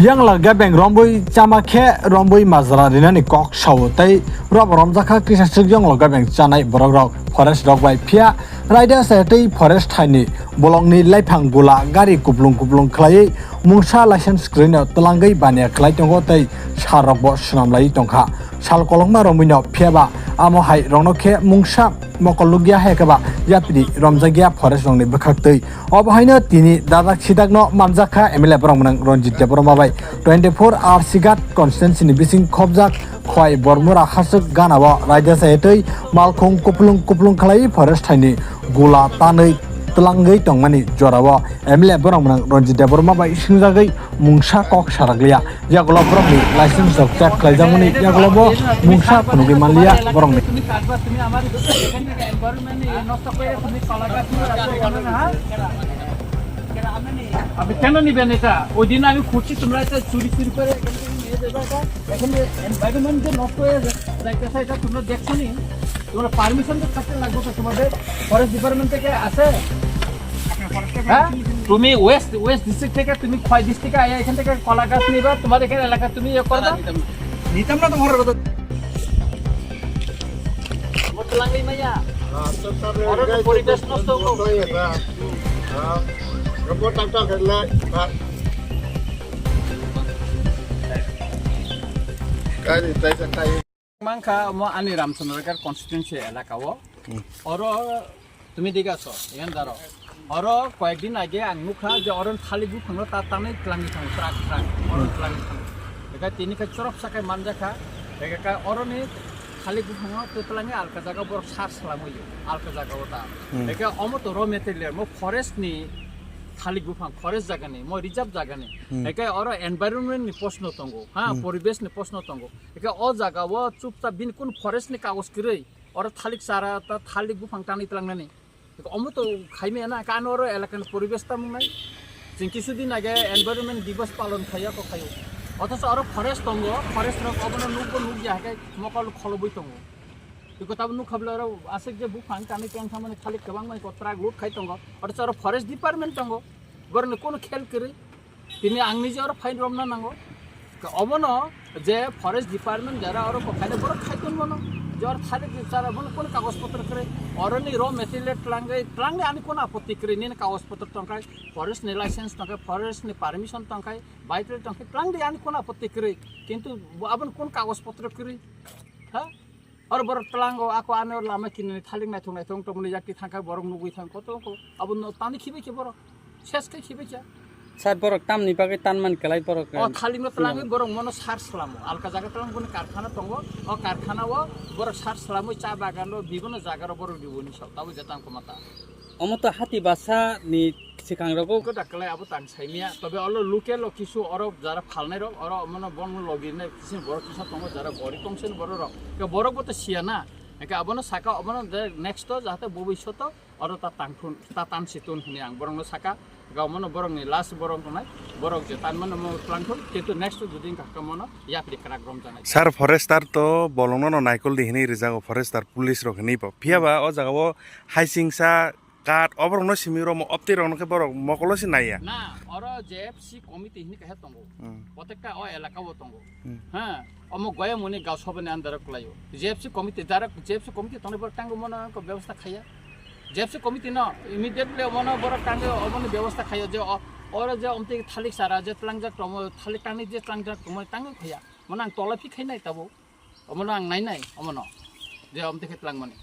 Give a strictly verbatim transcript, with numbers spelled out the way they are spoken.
Yang lagabeng romboi chama khe romboi majra rinani kok sao tei robo romjakha kisa swk yang lagabeng chanai borok rok forest rok bai. Phiya raida se tei forest thaini bolongni laiphang gula gari kuplung kuplung khlaiwi mungsa license kwrwino twlangwi baniya khlai tongo tei sal rokbo swnam laiwi tongkha. Sal kolokma romwi no phiyaba amo hai rokno khe mungsa mokol lukya hai khe ba yapri romjakya forest rokni bwkhak twi. Obo haino tini dadak sidakno manjakha M L A borok mwnang Ranjit Debbarma bai twenty four R Sighat constituency ni bising khobjak Khwai Bormura hasuk gana o raida se twi malkhung kuplung kuplung khlai forest thaini gula tanwi twlangwi tongmani jorao M L A borok mwnang Ranjit Debbarma bai singjagwi mungsa kok sarakliya. Yagulo borokni license rok check khlaijakmani yagulo bo mungsa phunugwi manliya borokni. তুমি কাটবা, তুমি আমার এখান থেকে এনভায়রনমেন্ট নষ্ট করে তুমি কলা গাছ নিয়ে রাখছো, জানো না, হ্যাঁ? আপনি কেন নিবেন এটা? ওই দিন আমি খুঁজছি, তোমরা এটা চুরি চুরি করে এখান থেকে নিয়ে যাবে, এটা এখানে এনভায়রনমেন্ট যে নষ্ট হয়ে যাইতেছে, এটা তোমরা দেখছো নি? তোমরা পারমিশন তো থাকতে লাগবে তো, তোমাদের ফরেস্ট ডিপার্টমেন্ট থেকে আছে। হ্যাঁ, তুমি ওয়েস্ট ওয়েস্ট ডিস্ট্রিক্ট থেকে, তুমি খোয়াই ডিস্ট্রিক্টে আয়া এখান থেকে কলা গাছ নিবা, তোমার এখানে এলাকা তুমি ইয়ে করবা। নিতাম না তোমার কথা। Motlangwi maya. Oro no poribesh nosto wngo. Report doctor khailai. Kari tai tai. Mankha omo ani Ramchandragarh constituency elaka o. Oro tumi diga so, iyan daro. Oro koyek din age ang nukha je oro thalik buphangno ta tanwi twlangwi thango, trak trak, oro twlangwi thango. Eka tini khe chorop sakai manjakha, eka oro ni thalik buphangno twlangwi alka jaga borok sar swlamwi alka jaga o ta. Eka omo to raw material, mo forest ni thalik buphang, forest jaga ni, mo reserve jaga ni. Eka oro environment ni proshno tongo, ha, poribesh ni proshno tongo. Eka o jaga o chupta bini kun forest ni kagoj kwrwi, oro thalik chara ta thalik buphang tanwi twlangnani. Eka omo to khaimaya na, eka ano oro elaka ni poribesh tamung nai. Chwng kisu din age environment divas palon khaiya ko khaio. Othocho oro forest tongo, forest rok obono nukbo nukya, haikhe mokol kholobwi tongo. Eko tabuk nukha bwle oro aswk je buphang tanwi tong thangmani thalik kwbangma eko truck load khai tongo. Othocho oro forest department tongo. Borokni kono khel kwrwi. Tini ang nije oro fine romna nango. Ka obono je forest department jara oro ko khaina borok khai ton bono. Je oro thalik je chara bono kono kagoj potro kwrwi. Oroni raw material twlangwi, twlangwi ani kono apotti kwrwi. Nini kagoj potro tongkhai, forest ni license tongkhai, forest ni permission tongkhai, vital tongkhai, twlangwi ani kono apotti kwrwi. Kintu bo aboni kono kagoj potro kwrwi. Ha? Oro borok twlango ako ano lama kinani thalik naithok naithok tongmani yakti thangkha borok nugwi thang koto ko abo no tani khibai khe borok ses khai khibai khe. Sir, borok tamni bagwi tanman kwlai borok, O eh, thalik no twlangwi borok mono sar swlamo, alka jaga twlang boni karkhana tongo, o karkhana o borok sar swlamwi cha bagan ro bibono jaga ro borok riboni sok tabo je tang koma ta. Omo to hati basa ni swkang rogo. Koda kwlai abo tang saimya. Tobe olo local o kisu oro jara phalnai rok, oro omono bon logi nai kisin borok kisa tongo jara gori kongsen borok rok. Ke borok bo to siya na. Ke abono saka omono de next to jahate bobishoto oro ta tangthun, ta tan situn hini ang borok no saka. Ke omono borok ni last borok tongnai. Borok je tan mano mo twlangthun, kintu next to judin ka kamono yapri krak rom janai. Sir, forester to bolongno no naikol di hini rijago, forester police rok hini bo. Phiya ba o jaga o haisingsa Kat, oborokno simi rokmo, opti rokno khe borok mokolo se naiya. Na, oro J F C committee hini kaisa tongo. Hmm. Protekta o elaka o tongo. Hmm. Ha, omo Goyamoni Gausabani under o kwlaio. J F C committee, direct J F C committee tongnai borok tango mono ko bebosta khaiya. J F C committee no immediately omono borok tango, omono bebosta khaiya je o-, oro je omtwi thalik sara je tlangjak tomo, thalik tangni je tlangjak tomo tango khaiya. Mono ang tola phi khainai tabo. Omono ang nainai, omono. Je omtwi khe tlangmani.